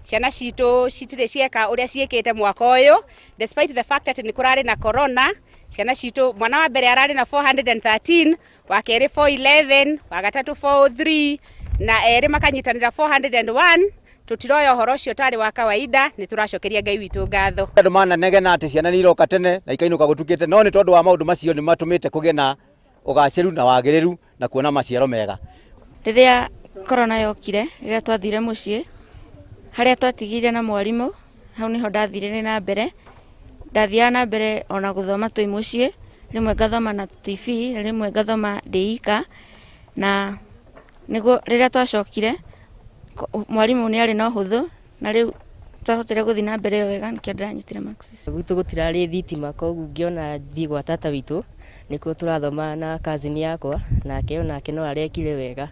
Ciana citũ citirĩ cieka ũrĩa ciĩkĩte mwaka ũyũ, despite the fact atĩ nĩ kũrarĩ na corona. Ciana citũ, mwana wa mbere ararĩ na 413, wa kerĩ 411, wa gatatũ 403, na erĩ makanyitanĩra 401. Tũtiroya ũhoro ũcio tarĩ wa kawaida. Nĩ tũracokeria Ngai witũ ngatho. Andũ mananegena atĩ ciana nĩ iroka tene na ikainũka gũtukĩte, no nĩ tondũ wa maũndũ macio nĩ matũmĩte kũgĩe na ũgacĩru na wagĩrĩru na kuona maciaro mega. Rĩrĩa corona yokire, rĩrĩa twathire mũciĩ, harĩa twatigire na mwarimũ, hau nĩho ndathire na mbere. Ndathiaga na mbere ona gũthoma twĩ mũciĩ, rĩmwe ngathoma na TV, rĩmwe ngathoma ndĩ ika. Na nĩguo rĩrĩa twacokire, mwarimũ nĩ arĩ na ũhũthũ, na rĩu twahotire gũthiĩ na mbere wega, nĩkĩo ndĩranyitire marks ici. Gwitũ gũtirarĩ thitima, koguo ngĩona thiĩ gwa tata witũ, nĩkuo tũrathoma na cousin yakwa, nake onake no arekire wega.